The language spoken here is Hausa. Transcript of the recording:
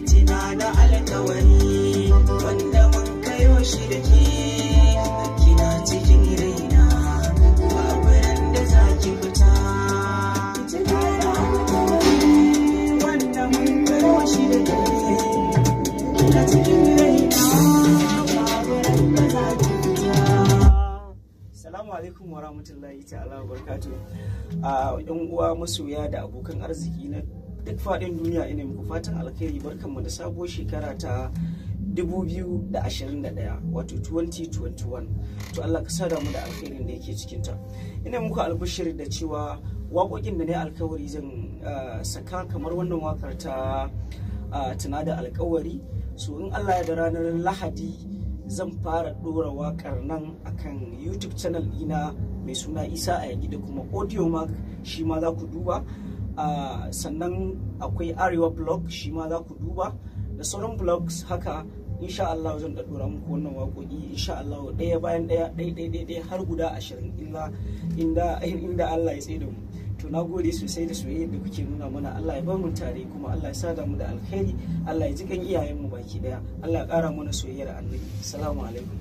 Tina da alkawari wanda mun kayo shi da ke, kina cikin raina, babu ran da za ki fita. Tina da alkawari wanda mun kayo shi da ke, kina cikin raina, babu ran da za ki fita. Salamu alaikum wa rahmatullahi ta'ala wa barakatuh. Yan uwa, masoya da abokan arziki na duk faɗin duniya, ina muku fatan alkhairi. Barkanmu da sabuwar shekara ta 2021, wato 2021. To, Allah ka sada mu da alkhairin da yake cikinta. Ina muku albishir da cewa waƙoƙin da ne alkawari zan saka, kamar wannan waƙar ta Tuna da Alkawari, so in Allah ya da, ranar Lahadi zan fara ɗora waƙar nan akan YouTube channel ɗina mai suna Isa a da kuma Audiomack, shi ma za ku duba. Sannan akwai Arewa Blog, shi ma za ku duba, da sauran blogs haka. Insha Allah zan da ɗora muku wannan waƙoƙi, insha Allah, ɗaya bayan ɗaya, ɗaya ɗaya ɗaya, har guda 20, illa inda Allah ya tsaye da mu. To, na gode sosai da soyayyar da kuke nuna mana. Allah ya bar mu tare, kuma Allah ya sada mu da alkhairi. Allah ya ji kan iyayenmu baki daya. Allah ya ƙara mana soyayyar Annabi. Assalamu alaikum.